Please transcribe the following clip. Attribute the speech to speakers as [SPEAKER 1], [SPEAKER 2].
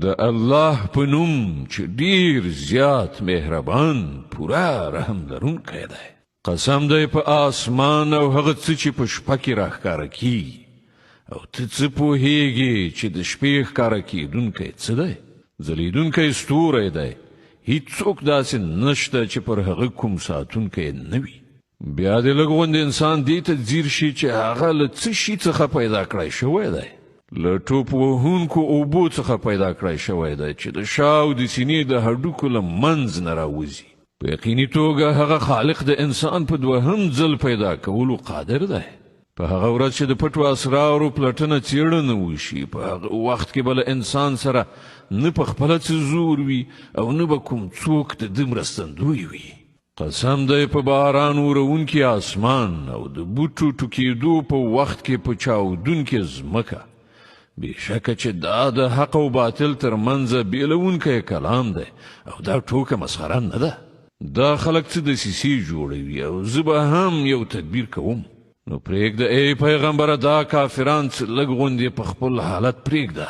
[SPEAKER 1] د الله په نوم چې ډیر زیات مهربان، پوره رحم لرونکی دی. قسم دی په آسمان او هغه څه چې په شپه کې راښکاره کیږي، او ته څه پوهیږې چې د شپې ښکاره کیدونکی څه دی؟ ځلیدونکی ستوری دی، هیڅوک داسې نشته چې پر هغه کوم ساتونکی نه وي. بیا دې لږ غوندې انسان دې ته ځیر شي چې هغه له څه شي څخه پیدا کړای شوی دی. له ټوپ وهونکو اوبو څخه پیدا کړای شوی دی چې د شا او د سینې د هډوکو له منځ نه راوځي. په یقیني توګه هغه خالق د انسان په دوهم ځل پیدا کولو قادر دی. په هغه ورځ چې د پټو اسرارو پلټنه څېړنه وشي، په هغه وخت کې به له انسان سره نه په خپله څه زور وي او نه به کوم څوک د ده مرستندوی وي. قسم دی په باران ورونکي آسمان او د بوټو ټوکېدو په وخت کې په چاودونکې ځمکه. بېشکه چې دا د حق او باطل تر منځ بېلوونکی کلام دی او دا ټوکه مسخره نه ده. دا خلک څه دسیسې جوړوي او زه به هم یو تدبیر کوم. نو پرېږده ای پیغمبره دا کافران څه لږ غوندې په خپل حالت پرېږده.